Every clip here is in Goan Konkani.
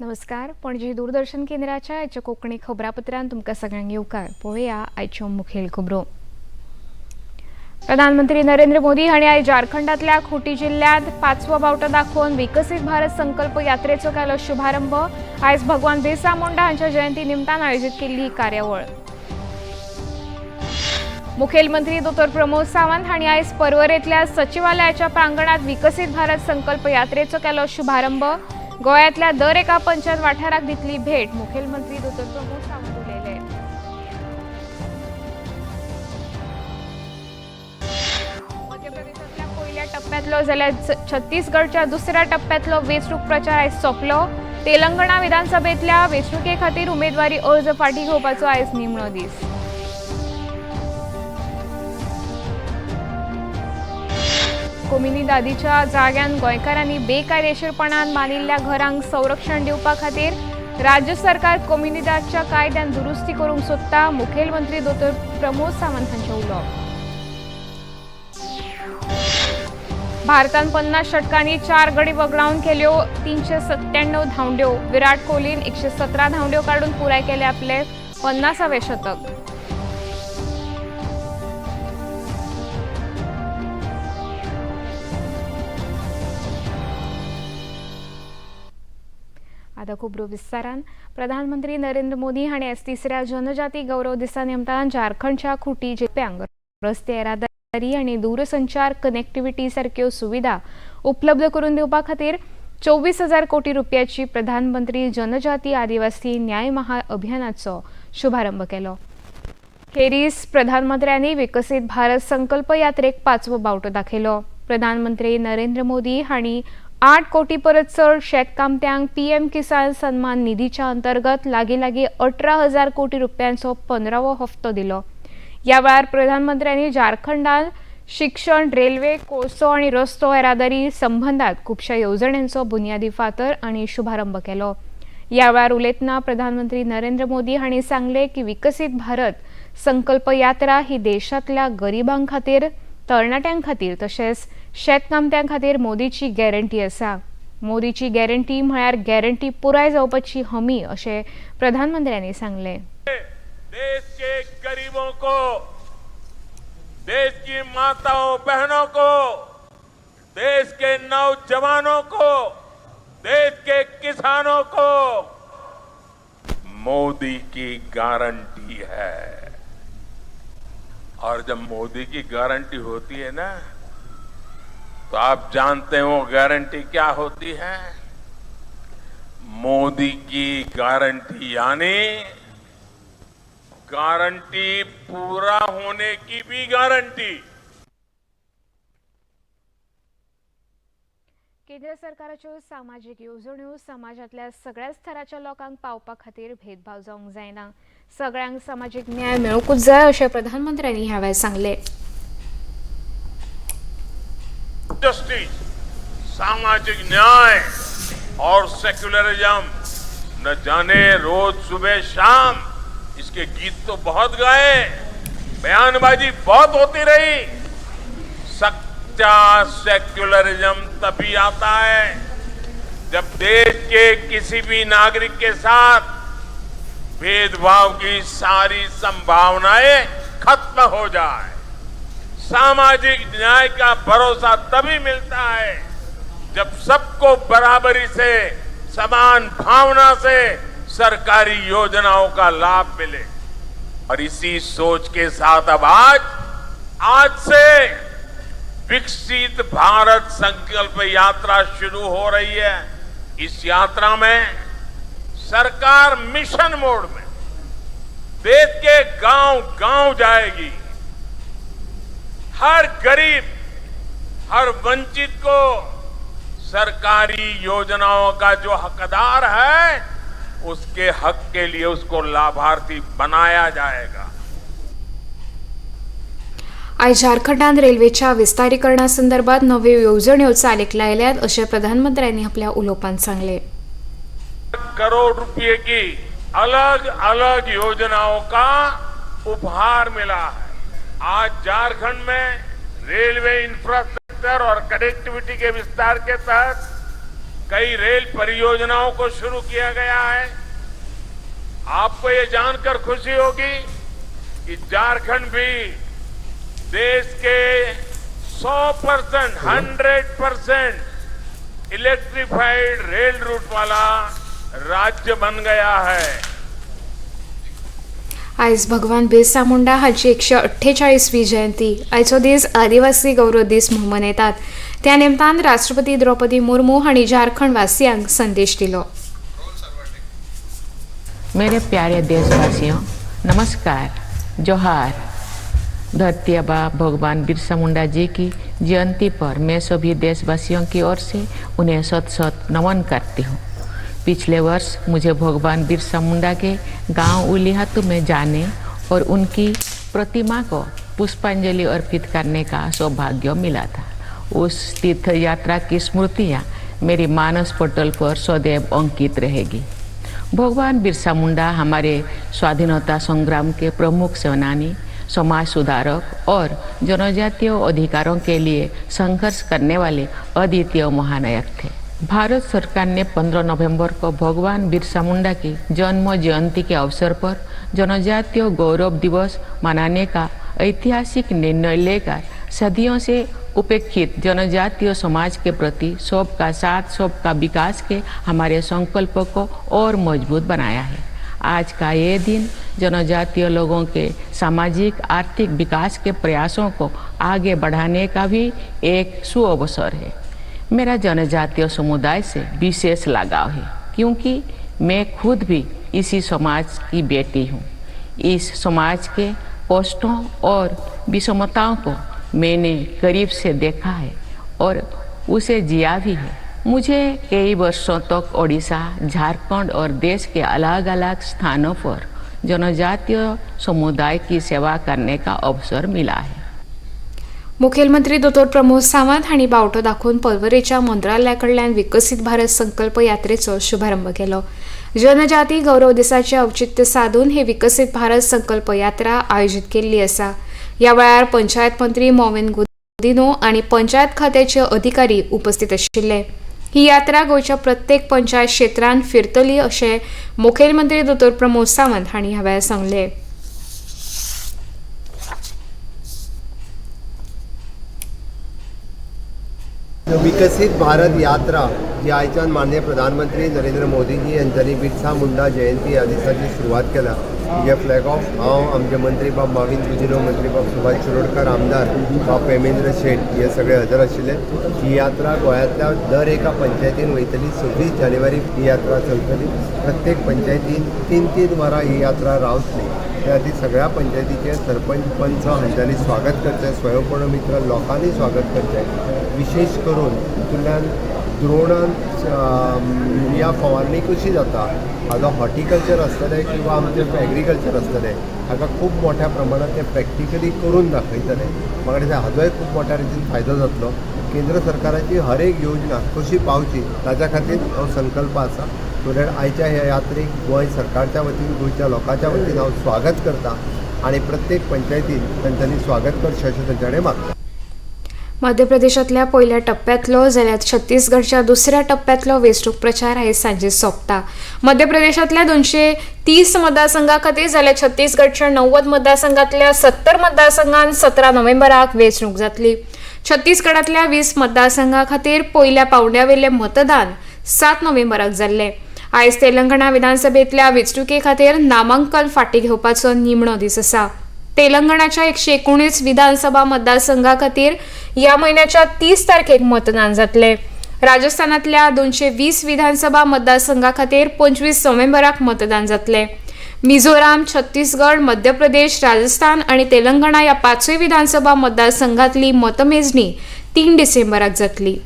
नमस्कार, पणजी दूरदर्शन केंद्राच्या आयच्या कोंकणी खबरापत्रांत तुमकां सगळ्यांक येवकार. पळोवया आयच्यो मुखेल खबरो. प्रधानमंत्री नरेंद्र मोदी हांणी आयज झारखंडातल्या खुटी जिल्ल्यांत पांचवो बावटो दाखोवन विकसीत भारत संकल्प यात्रेचो केलो शुभारंभ. आयज भगवान बिरसा मुंडा हांच्या जयंती निमतान आयोजीत केल्ली ही कार्यावळ. मुखेलमंत्री दोतोर प्रमोद सावंत हांणी आयज पर्वरेंतल्या सचिवालयाच्या प्रांगणात विकसीत भारत संकल्प यात्रेचो केलो शुभारंभ. गोंयांतल्या दर एका पंचायत वाठाराक दितली भेट, मुखेलमंत्री दोतोर प्रमोद सावंत उलयले. मध्य प्रदेशांतल्या पयल्या टप्प्यांतलो जाल्यार छत्तीसगडच्या दुसऱ्या टप्प्यांतलो वेंचणूक प्रचार आयज सोंपलो. तेलंगणा विधानसभेंतल्या वेंचणुके खातीर उमेदवारी अर्ज फाटीं घेवपाचो आयज निमणो दीस. कोमिनिदादीच्या जाग्यान गोंयकारांनी बेकायदेशीरपणान बांदिल्ल्या घरांक संरक्षण दिवपा खातीर राज्य सरकार कोमिनिदादच्या कायद्यान दुरुस्ती करूंक सोदता, मुखेलमंत्री दोतोर प्रमोद सावंत हांचें उलोवप. भारतान 50 षटकांनी 4 गडी वगडावन केल्यो 397 धांवड्यो. विराट कोहलीन 117 धांवड्यो काडून पुराय केले आपले 50वें शतक. आतां खबरो विस्तारान. प्रधानमंत्री नरेंद्र मोदी हांणी आयज तिसऱ्या जनजाती गौरव दिसा निमतान झारखंडच्या खुटी जिल्प्यांक रस्ते येरादारी आनी दूरसंचार कनेक्टिव्हिटी सारक्यो सुविधा उपलब्ध करून दिवपा खातीर 24,000 कोटी रुपयाची प्रधानमंत्री जनजाती आदिवासी न्याय महा अभियानाचो शुभारंभ केलो. खेरीज प्रधानमंत्र्यांनी विकसीत भारत संकल्प यात्रेक पांचवो बावटो दाखयलो. प्रधानमंत्री नरेंद्र मोदी हांणी 8 कोटी परस चड शेतकामत्यांक पीएम किसान सन्मान निधीच्या अंतर्गत लागीं लागीं 18,000 कोटी रुपयांचो 15वो हप्तो दिलो. ह्या वेळार प्रधानमंत्र्यांनी झारखंडात शिक्षण, रेल्वे, कोळसो आनी रस्तो येरादारी संबंदात खुबश्या येवजण्यांचो बुन्यादी फातर आनी शुभारंभ केलो. ह्या वेळार उलयतना प्रधानमंत्री नरेंद्र मोदी हांणी सांगलें की विकसीत भारत संकल्प यात्रा ही देशांतल्या गरिबां खातीर, तरणाट्यां खातीर तशेंच शेतकामत्यां खातीर मोदीची गॅरंटी आसा. मोदीची गॅरंटी म्हळ्यार गॅरंटी पुराय जावपाची हमी, अशें प्रधानमंत्र्यांनी सांगलें. देश के गरीबों को, देश की माताओं बहनों को, देश के नौजवानों को, देश के किसानों को मोदी की गारंटी है. और जब मोदी की गारंटी होती है ना, तो आप जानते हो गारंटी क्या होती है. मोदी की गारंटी यानी गारंटी पूरा होने की भी गारंटी. केंद्र सरकाराच्यो सामाजीक येवजण्यो समाजांतल्या सगळ्याच थराच्या लोकांक पावपा खातीर भेदभाव जावंक जायना, सगळ्यांक सामाजीक न्याय मेळूंकूच जाय, अशें प्रधानमंत्र्यांनी ह्या वेळार सांगलें. जस्टिस, सामाजिक न्याय और सेक्युलरिज्म, न जाने रोज सुबह शाम इसके गीत तो बहुत गाए, बयानबाजी बहुत होती रही. सच्चा सेक्युलरिज्म तभी आता है जब देश के किसी भी नागरिक के साथ भेदभाव की सारी संभावनाएं खत्म हो जाए. सामाजिक न्याय का भरोसा तभी मिलता है जब सबको बराबरी से, समान भावना से सरकारी योजनाओं का लाभ मिले. और इसी सोच के साथ अब आज आज से विकसित भारत संकल्प यात्रा शुरू हो रही है. इस यात्रा में सरकार मिशन मोड में देश के गांव गांव जाएगी. हर गरीब, हर वंचित को सरकारी योजनाओं का जो हकदार है, उसके हक के लिए उसको लाभार्थी बनाया जाएगा. आयज झारखंडात रेल्वेच्या विस्तारीकरणा संदर्भात नव्यो येवजण्यो चालीक लायल्यात, अशें प्रधानमंत्र्यांनी आपल्या उलोवपांत सांगलें. करोड़ रुपए की अलग अलग योजनाओं का उपहार मिला है. आज झारखंड में रेलवे इंफ्रास्ट्रक्चर और कनेक्टिविटी के विस्तार के तहत कई रेल परियोजनाओं को शुरू किया गया है। आपको ये जानकर खुशी होगी कि झारखंड भी देश के 100%, 100% इलेक्ट्रीफाइड रेल रूट वाला राज्य बन गया है। आयज भगवान बिरसा मुंडा हाची 148वी जयंती. आयचो दीस आदिवासी गौरव दीस म्हूण मनयतात. त्या निमतान राष्ट्रपती द्रौपदी मुर्मू हांणी झारखंड वासियांक संदेश दिलो. मेरे प्यारे देशवासियों, नमस्कार, जोहार। धरती आबा भगवान बिरसा मुंडा जी की जयंती पर मैं सभी देशवासियों की ओर से उन्हें शत शत नमन करती हूँ। पिछले वर्ष मुझे भगवान बिरसा मुंडा के गांव उलिहातू में जाने और उनकी प्रतिमा को पुष्पांजलि अर्पित करने का सौभाग्य मिला था। उस तीर्थ यात्रा की स्मृतियाँ मेरी मानस पटल पर सदैव अंकित रहेगी। भगवान बिरसा मुंडा हमारे स्वाधीनता संग्राम के प्रमुख सेनानी, समाज सुधारक और जनजातीय अधिकारों के लिए संघर्ष करने वाले अद्वितीय महानायक थे। भारत सरकार ने 15 नवंबर को भगवान बिरसा मुंडा की जन्म जयंती के अवसर पर जनजातीय गौरव दिवस मनाने का ऐतिहासिक निर्णय लेकर सदियों से उपेक्षित जनजातीय समाज के प्रति सबका साथ, सबका विकास के हमारे संकल्प को और मजबूत बनाया है। आज का ये दिन जनजातीय लोगों के सामाजिक आर्थिक विकास के प्रयासों को आगे बढ़ाने का भी एक सुअवसर है। मेरा जनजातीय समुदाय से विशेष लगाव है, क्योंकि मैं खुद भी इसी समाज की बेटी हूँ। इस समाज के कष्टों और विषमताओं को मैंने करीब से देखा है और उसे जिया भी है। मुझे कई वर्षों तक ओडिशा, झारखंड और देश के अलग अलग स्थानों पर जनजातीय समुदाय की सेवा करने का अवसर मिला है। मुखेलमंत्री दोतोर प्रमोद सावंत हांणी बावटो दाखोवन पर्वरेच्या मंत्रालया कडल्यान विकसीत भारत संकल्प यात्रेचो शुभारंभ केलो. जनजाती गौरव दिसाचे औचित्य साधून ही विकसीत भारत संकल्प यात्रा आयोजीत केल्ली आसा. ह्या वेळार पंचायत मंत्री मॉविन गुदिन्हो आनी पंचायत खात्याचे अधिकारी उपस्थित आशिल्ले. ही यात्रा गोंयच्या प्रत्येक पंचायत क्षेत्रांत फिरतली, अशें मुखेलमंत्री दोतोर प्रमोद सावंत हांणी ह्या वेळार सांगलें. विकसीत भारत यात्रा जी आयच्यान माननीय प्रधानमंत्री नरेंद्र मोदीजी यांच्यानी बिरसा मुंडा जयंती ह्या दिसाची सुरवात केला, जे फ्लॅग ऑफ हांव, आमचे मंत्री बाब माविन गुदिन्हो, मंत्री बाब सुभाष शिरोडकर, आमदार बाब प्रेमेंद्र शेट हे सगळे हजर आशिल्ले. ही यात्रा गोंयांतल्या दर एका पंचायतीन वयतली. 26 जानेवारी ही यात्रा चलतली. प्रत्येक पंचायतीन 3-3 वरां ही यात्रा रावतली. त्या खातीर सगळ्या पंचायतीचे सरपंच, पंच हांच्यांनी स्वागत करचें, स्वयंपूर्ण मित्र लोकांनी स्वागत करचें. विशेष करून तितूंतल्यान द्रोणान युरिया फवारणी कशी जाता, हाजो हॉर्टिकल्चर आसतलें किंवा आमचें एग्रीकल्चर आसतलें, हाका खूब मोठ्या प्रमाणात ते प्रॅक्टिकली करून दाखयतले. म्हाका दिसता हाजोय खूब मोठ्या रितीन फायदो जातलो. केंद्र सरकाराची हर एक योजना कशी पावची ताच्या खातीर हो संकल्प आसा. सो that आयच्या ह्या यात्रेक गोंय सरकारच्या वतीन, गोंयच्या लोकांच्या वतीन हांव स्वागत करता आनी प्रत्येक पंचायतीन तांच्यांनी स्वागत करचें अशें तांच्या कडेन मागता. मध्य प्रदेशांतल्या पयल्या टप्प्यांतलो जाल्यार छत्तीसगडच्या दुसऱ्या टप्प्यांतलो वेंचणूक प्रचार आयज सांजे सोंपता. मध्य प्रदेशांतल्या 230 मतदारसंघा खातीर जाल्यार छत्तीसगडच्या 90 मतदारसंघातल्या 70 मतदारसंघात 17 नोव्हेंबराक वेंचणूक जातली. छत्तीसगडांतल्या 20 मतदारसंघा खातीर पयल्या पावंड्यावेलें मतदान 7 नोव्हेंबराक जाल्लें. आयज तेलंगणा विधानसभेंतल्या वेंचणुके खातीर नामांकन फाटीं घेवपाचो निमणो दीस आसा. तेलंगणाच्या 119 विधानसभा मतदारसंघा खातीर ह्या म्हयन्याच्या 30 तारखेक मतदान जातलें. राजस्थानातल्या 220 विधानसभा मतदारसंघा खातीर 25 नोव्हेंबराक मतदान जातलें. मिझोराम, छत्तीसगड, मध्य प्रदेश, राजस्थान आनी तेलंगणा ह्या पांचूय विधानसभा मतदारसंघातली मतमेजणी 3 डिसेंबराक जातली.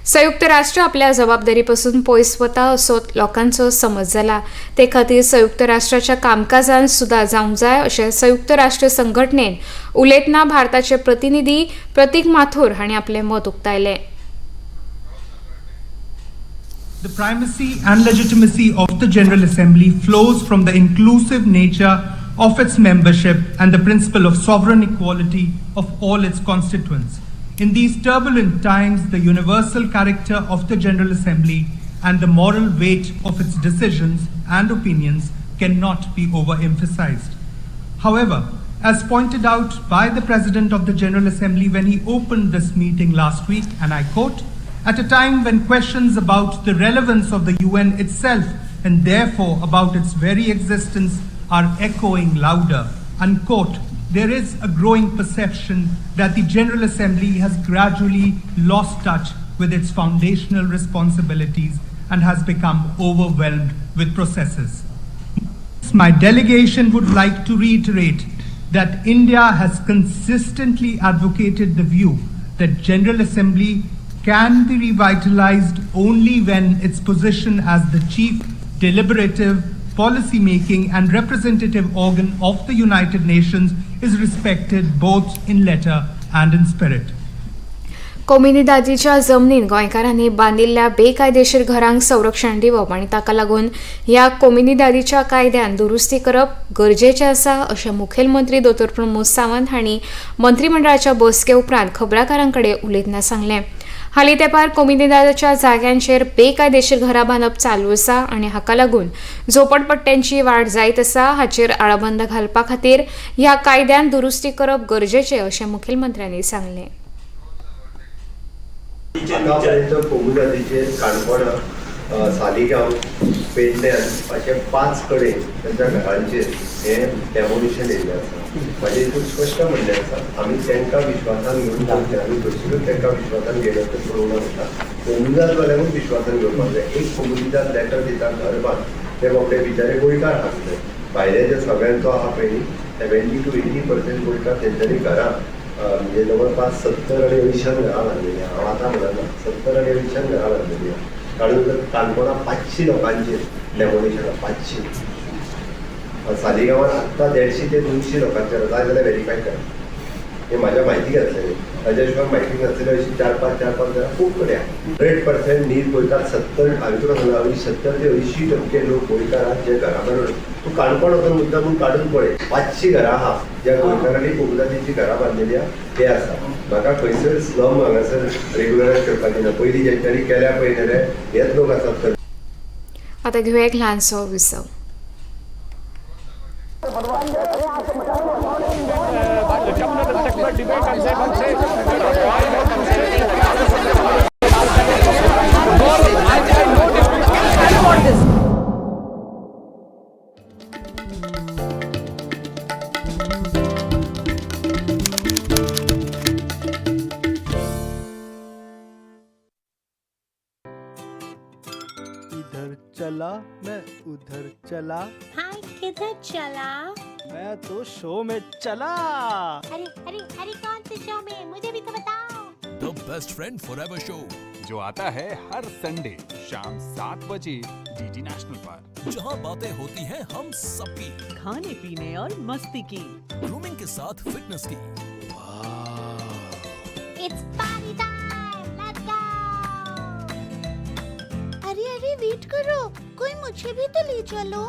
संयुक्त राष्ट्र आपल्या जबाबदारीपासून पयस वता असो लोकांचो समज जाला. ते खातीर संयुक्त राष्ट्राच्या कामकाजान सुदार जावंक जाय, अशें संयुक्त राष्ट्र संघटनेन उलयतना भारताचे प्रतिनिधी प्रतीक माथुर हांणी आपलें मत उक्तायलें. The primacy and legitimacy of the General Assembly flows from the inclusive nature of its membership and the principle of sovereign equality of all its constituents. In these turbulent times, the universal character of the General Assembly and the moral weight of its decisions and opinions cannot be overemphasized. However, as pointed out by the President of the General Assembly when he opened this meeting last week, and I quote, "At a time when questions about the relevance of the UN itself and therefore about its very existence are echoing louder," unquote, there is a growing perception that the General Assembly has gradually lost touch with its foundational responsibilities and has become overwhelmed with processes. My delegation would like to reiterate that India has consistently advocated the view that General Assembly can be revitalized only when its position as the chief deliberative, policy-making and representative organ of the United Nations is respected both in letter and in spirit. कोमिनिदादीच्या जमनीन गोंयकारांनी बांदिल्ल्या बेकायदेशीर घरांक संरक्षण दिवप आनी ताका लागून ह्या कोमिनिदादीच्या कायद्यान दुरुस्ती करप गरजेचें आसा अशें मुखेलमंत्री दोतोर प्रमोद सावंत हांणी मंत्रीमंडळाच्या बसके उपरांत खबराकारां कडेन उलयतना सांगलें. हालीं तेंपार कोमिनिदादाच्या जाग्यांचेर बेकायदेशीर घरां बांदप चालू आसा आनी हाका लागून झोपडपट्ट्यांची वाड जायत आसा. हाचेर आळाबंद घालपा खातीर ह्या कायद्यान दुरुस्ती करप गरजेचें अशें मुखेलमंत्र्यांनी सांगलें. आतापर्यंत कोमुनिदादीचेर काणकोणा, सालिगांव, पेडण्यान अशे 5 कडेन तांच्या घरांचेर हें डेमोलिशन येयल्लें आसा. म्हाजें हितून स्पश्ट म्हणणें आसा, आमी तांकां विश्वासान घेवन करचें, आमी खंयसरूच तांकां विश्वासान घेयना तें पळोवंक ना म्हणटा. कोमुनिदादवाल्यांकूच विश्वासान घेवपाक जाय. एक कोमुनिदाद लेटर दिता घर बांद, ते बाबडे बिचारे गोंयकार आसले. भायले जे सगळ्यांचो आहा पळय न्ही, 70 to 80% गोंयकार तेंच्यांनी घरां, म्हणजे जवळपास 70 आनी 80 घरां बांदलेली आहा. हांव आतां म्हणना, 70 आनी 80 घरां बांदलेली आहा. काडून जर काणकोणा 500 लोकांचेर डेमोलिशन, 500, सालिगांवान आत्तां 150 ते 200 लोकांचेर. जाय जाल्यार वेरीफाय करा, हे म्हाज्या म्हायती घातलेली. ताज्या शिवाय म्हायती नासलेली अशी 4-5 4-5 घरां खूब कडेन आहा. 100% नीज गोंयकार 70, हांवें तुका सांगलां, 70 ते 80% लोक गोंयकार आहात जे घरां बांदून. तूं काणकोण वचून मुद्दाम म्हूण काडून पळय, 500 घरां आहा ज्या गोंयकारांनी कोमुनिदादीची घरां बांदलेली आहा ते आसा. म्हाका खंयसर स्लम हांगासर रेगुलरायज करपाची ना. पयलीं जेंच्यांनी केल्या पळय न्ही रे, हेच लोक आसात. आतां घेवया एक ल्हानसो विसव. इधर चला मैं उधर चला, हाँ किधर चला? मैं तो शो में चला। अरे अरे अरे, कौन से शो में? मुझे भी तो बताओ। The best friend forever show, जो आता है हर संडे शाम 7 बजे डीडी नेशनल पर, जहां बातें होती हैं हम सबकी, खाने पीने और मस्ती की, ग्रूमिंग के साथ फिटनेस की। It's party time, let's go. अरे अरे, वेट करो, कोई मुझे भी तो ले चलो।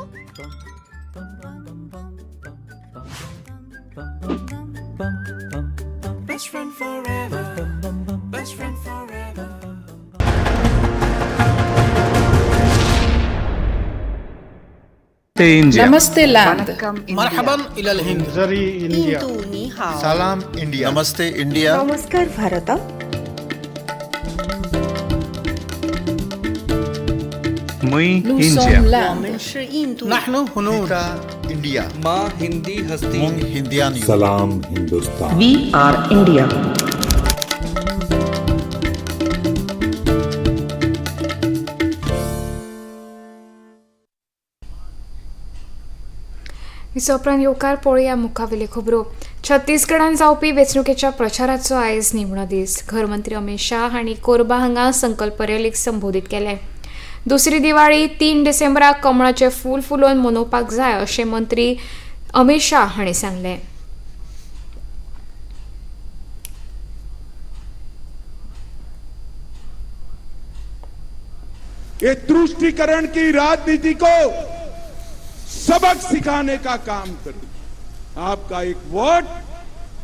Best friend forever, best friend forever. Namaste land. सलाम इंडिया, नमस्ते इंडिया, नमस्कार भारत। इंडिया, माँ हिंदी हस्ती, मुंग हिंदियान, सलाम हिंदुस्तान। We are India. हिचो उपरांत येवकार पळोवया मुखावेल्यो खबरो. छत्तीसगडान जावपी वेंचणुकेच्या प्रचाराचो आयज निमणो दीस. घरमंत्री अमीत शाह हांणी कोरबा हांगा संकल्प रॅलीक संबोधीत केलें. दुसरी दिवाळी 3 डिसेंबराक कमळाचें फूल फुलोवन मनोवपाक जाय अशें मंत्री अमीत शाह हांणी सांगलें. ये तुष्टिकरण की राजनीति को सबक सिखाने का काम करें। आपका एक वोट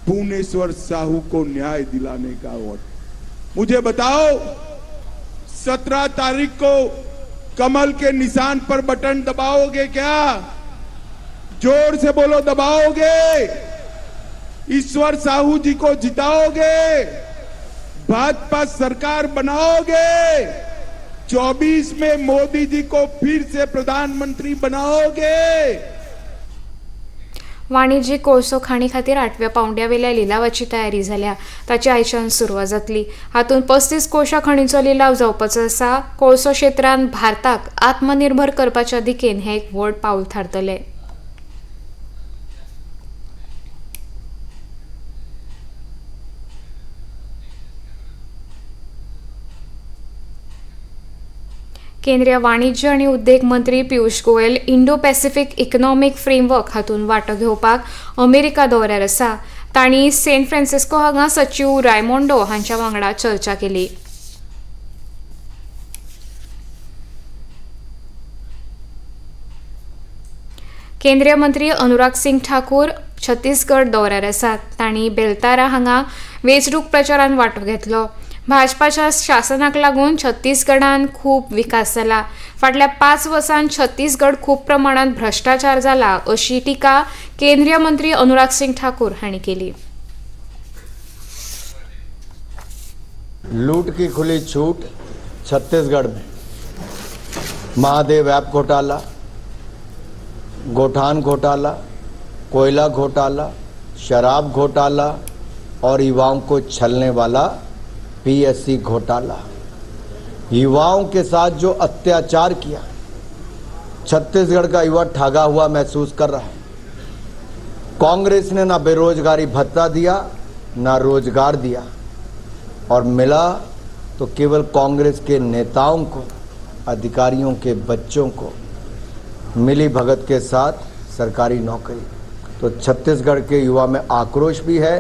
भुवनेश्वर साहू को न्याय दिलाने का वोट। मुझे बताओ, 17 तारीख को कमल के निशान पर बटन दबाओगे क्या? जोर से बोलो, दबाओगे? ईश्वर साहू जी को जिताओगे? भाजपा सरकार बनाओगे? 24 में मोदी जी को फिर से प्रधानमंत्री बनाओगे? वाणिज्यीक कोळसो खाणी खातीर आठव्या पावंड्यावेल्या लिलावाची तयारी जाल्या. ताची आयच्यान सुरवात जातली. हातूंत 35 कोळशा खणीचो लिलाव जावपाचो आसा. कोळसो क्षेत्रांत भारताक आत्मनिर्भर करपाच्या दिकेन हें एक व्हड पावल थारतलें. केंद्रीय वाणिज्य आनी उद्देग मंत्री Piyush Goyal Indo Pacific economic framework हातूंत वांटो घेवपाक अमेरिका दौऱ्यार आसा. तांणी सेंट फ्रांसिस्को हांगा सचीव रायमोंडो हांच्या वांगडा चर्चा केली. केंद्रीय मंत्री अनुराग सिंग ठाकूर छत्तीसगड दौऱ्यार आसात. तांणी बेलतारा हांगा वेंचणूक प्रचारांत वांटो घेतलो. भाजपाच्या शासनाक लागून छत्तीसगडान खूब विकास जाला. फाटल्या 5 वर्सांत छत्तीसगड खूब प्रमाणात भ्रष्टाचार जाला अशी टिका केंद्रीय मंत्री अनुराग सिंग ठाकूर हांणी केली. लूट की खुली छूट छत्तीसगढ़ में, महादेव ऐप घोटाला, गोठान घोटाला, कोयला घोटाला, शराब घोटाला और युवाओं को छलने वाला पीएससी घोटाला। युवाओं के साथ जो अत्याचार किया, छत्तीसगढ़ का युवा ठगा हुआ महसूस कर रहा है। कांग्रेस ने ना बेरोजगारी भत्ता दिया ना रोजगार दिया, और मिला तो केवल कांग्रेस के नेताओं को, अधिकारियों के बच्चों को मिली भगत के साथ सरकारी नौकरी। तो छत्तीसगढ़ के युवा में आक्रोश भी है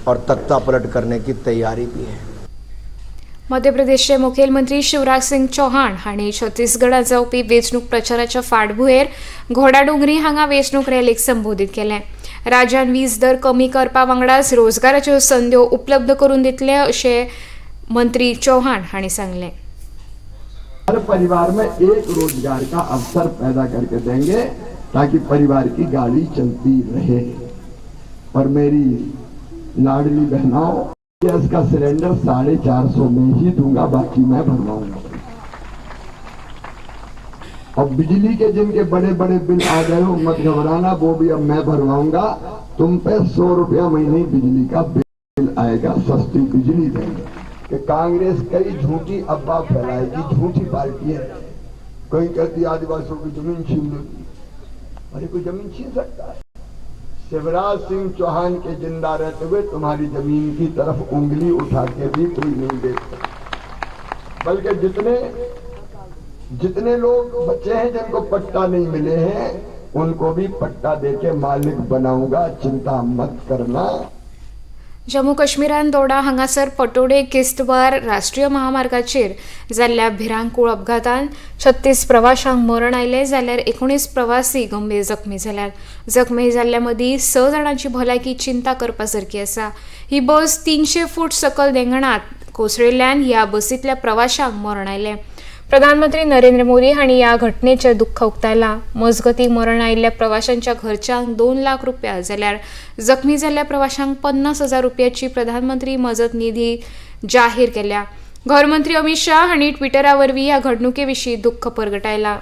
और तख्ता पलट करने की तैयारी भी है। मध्य प्रदेशचे मुखेलमंत्री शिवराज सिंग चौहान हांणी छत्तीसगडात जावपी वेंचणूक प्रचाराच्या फाटभुंयेर घोडाडोंगरी हांगा वेंचणूक रॅलीक संबोधीत केलें. राज्यान वीज दर कमी करपा वांगडाच रोजगाराच्यो संद्यो उपलब्ध करून दितले अशें मंत्री चौहान हांणी सांगलें. हर परिवार में एक रोजगार का अवसर पैदा करके देंगे ताकि परिवार की गाड़ी चलती रहे। और मेरी लाडली बहनों, गैस का सिलेंडर 450 में ही दूंगा, बाकी मैं भरवाऊंगा। और बिजली के जिनके बड़े बड़े बिल आ गए हो, मत घबराना, वो भी अब मैं भरवाऊंगा। तुम पे 100 रुपया महीने बिजली का बिल आएगा, सस्ती बिजली देंगे। कि कांग्रेस कई झूठी अफवाह फैलाएगी, झूठी पार्टी है। कहीं कहती आदिवासियों की जमीन छीन लेगी, अरे कोई जमीन छीन सकता है? शिवराज सिंह चौहान के जिंदा रहते हुए तुम्हारी जमीन की तरफ उंगली उठा के भी कोई नहीं देखता। बल्कि जितने जितने लोग बचे हैं जिनको पट्टा नहीं मिले हैं, उनको भी पट्टा देके मालिक बनाऊंगा, चिंता मत करना। जम्मू काश्मीरान दोडा हांगासर पटोडे किस्तवार राष्ट्रीय महामार्गाचेर जाल्ल्या भिरांकूळ अपघातान 36 प्रवाशांक मरण आयलें जाल्यार 19 प्रवासी गंभीर जखमी जाल्यात. जखमी जाल्ल्या मदीं 6 जाणांची भलायकी चिंता करपा सारकी आसा. ही बस 300 फूट सकल देंगणांत कोसळिल्ल्यान ह्या बसींतल्या प्रवाशांक मरण आयलें. प्रधानमंत्री नरेंद्र मोदी हांणी ह्या घटनेचें दुख्ख उक्तायलां. मजगतीं मरण आयिल्ल्या प्रवाशांच्या घरच्यांक 2 लाख रुपया जाल्यार जखमी जाल्ल्या प्रवाशांक 50,000 रुपयाची प्रधानमंत्री मजत निधी जाहीर केल्या. घरमंत्री अमित शाह हांणी ट्विटरा वरवीं ह्या घडणुके विशीं दुख्ख परगटायलां.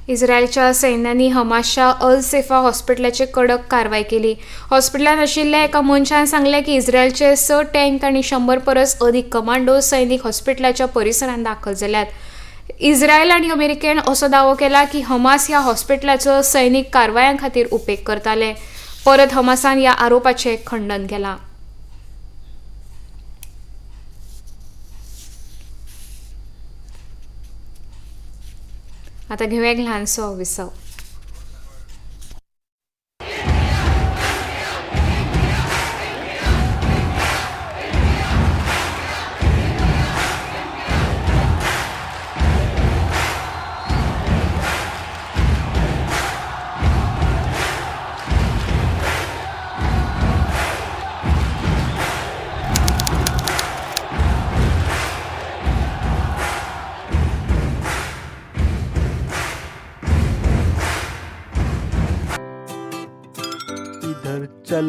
इस्रायलच्या सैन्यांनी हमासच्या अल सेफा हॉस्पिटलाचेर कडक कारवाय केली. हॉस्पिटलांत आशिल्ल्या एका मनशान सांगलें की इस्रायलचे 6 टँक आनी 100 परस अदीक कमांडो सैनीक हॉस्पिटलाच्या परिसरांत दाखल जाल्यात. इस्रायल आनी अमेरिकेन असो दावो केला की हमास ह्या हॉस्पिटलाचो सैनीक कारवायां खातीर उपेग करताले. परत हमासान ह्या आरोपाचें खंडन केलां. आता घेऊया एक ल्हानसो विसव.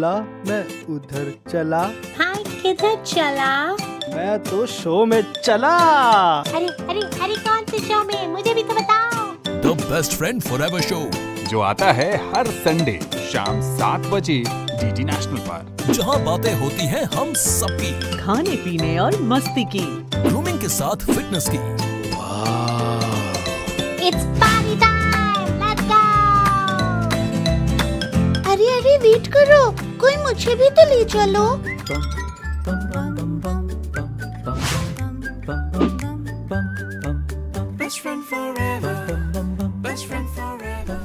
चला, मैं उधर चला। भाई किधर चला? मैं तो शो में चला। अरे अरे अरे, कौन से शो में? मुझे भी तो बताओ। The best friend forever show, जो आता है हर संडे शाम 7 बजे डीडी नेशनल पर, जहां बातें होती हैं हम सबकी, खाने पीने और मस्ती की, ग्रूमिंग के साथ फिटनेस की। It's party time, let's go. अरे अरे, वेट करो, कोई मुझे भी तो ले चलो। Best friend forever. Best friend forever.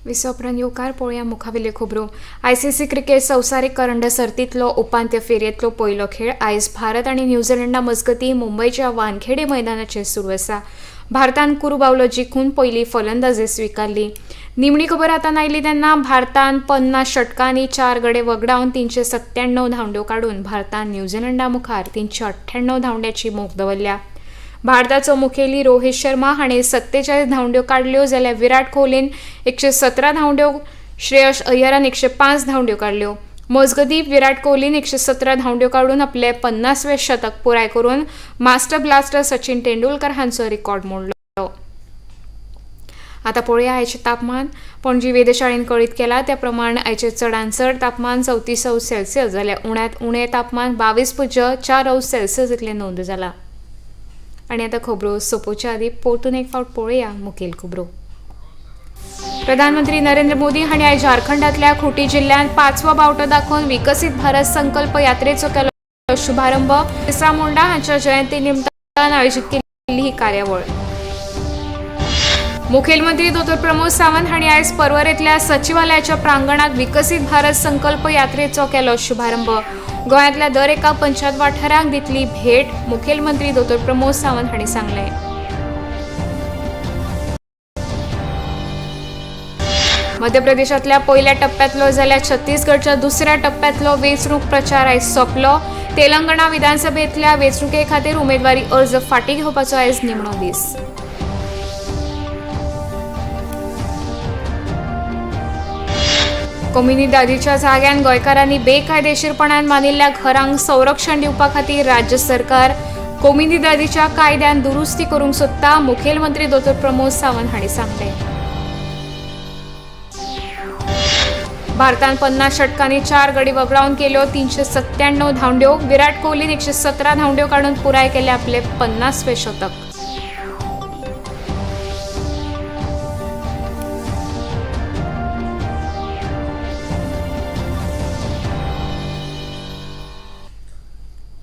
विसव येवकार. पळोवया मुखावेल्यो खबरो. आयसीसी क्रिकेट संवसारीक करंड सर्तींतलो उपांत्य फेरयेंतलो पयलो खेळ आयज भारत आनी न्यूझीलंडा मजगतीं मुंबयच्या वानखेडे मैदानाचेर सुरू आसा. भारतान कुरूबावलो जिखून पयली फलंदाजी स्विकारली. निमणी खबर हातान आयली तेन्ना भारतान 50 षटकांनी 4 गडे वगडावन 397 धांवड्यो काडून भारतान न्यूझीलंडा मुखार 398 धांवड्याची मोख दवरल्या. भारताचो मुखेली रोहित शर्मा हाणें 47 धांवड्यो काडल्यो, जाल्यार विराट कोहलीन 117 धांवड्यो, श्रेयस अय्यरान 105 धांवड्यो काडल्यो. मजगतीं विराट कोहलीन 117 धांवड्यो काडून आपलें 50वें शतक पुराय करून मास्टर ब्लास्टर सचिन तेंडुलकर हांचो रिकॉर्ड मोडलो. आतां पळोवया आयचें तापमान. पणजी वेधशाळेन कळीत केलां त्या प्रमाण आयचें चडांत चड तापमान 34 अंश सेल्सियस जाल्यार उण्यांत उणें तापमान 22.4 अंश सेल्सियस इतलें नोंद जालां. आनी आतां खबरो सोंपोवच्या आदीं परतून एक फावट पळोवया मुखेल खबरो. प्रधानमंत्री नरेंद्र मोदी हांणी आयज झारखंडांतल्या खुटी जिल्ल्यांत 5वो बावटो दाखोवन विकसीत भारत संकल्प यात्रेचो केलो शुभारंभ. बिरसा मुंडा हांच्या जयंती निमतान आयोजीत केल्ली ही कार्यावळ. मुखेलमंत्री दोतोर प्रमोद सावंत हांणी आयज पर्वरेंतल्या सचिवालयाच्या प्रांगणात विकसीत भारत संकल्प यात्रेचो केलो शुभारंभ. गोंयांतल्या दर एका पंचायत वाठारांक दितली भेट, मुखेलमंत्री दोतोर प्रमोद सावंत हांणी सांगलें. मध्य प्रदेशांतल्या पयल्या टप्प्यांतलो जाल्यार छत्तीसगडच्या दुसऱ्या टप्प्यांतलो वेंचणूक प्रचार आयज सोंपलो. तेलंगणा विधानसभेंतल्या वेंचणुके खातीर उमेदवारी अर्ज फाटीं घेवपाचो आयज निमणो दीस. कोमुनिदादीच्या जाग्यान गोंयकारांनी बेकायदेशीरपणान बांदिल्ल्या घरांक संरक्षण दिवपा खातीर राज्य सरकार कोमुनिदादीच्या कायद्यान दुरुस्ती करूंक सोदता, मुखेलमंत्री दोतोर प्रमोद सावंत हांणी सांगलें. भारतान 50 षटकांनी 4 गडी वगडावन केल्यो 397 धांवड्यो. विराट कोहलीन 117 धांवड्यो काडून पुराय केले आपले 50वें शतक.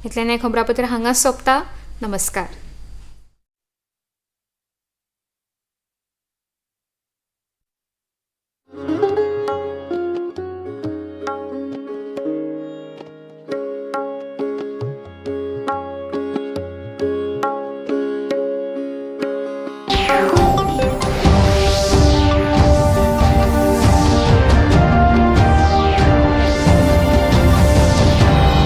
इतल्यान हें खबरापत्र हांगा सोंपता. नमस्कार.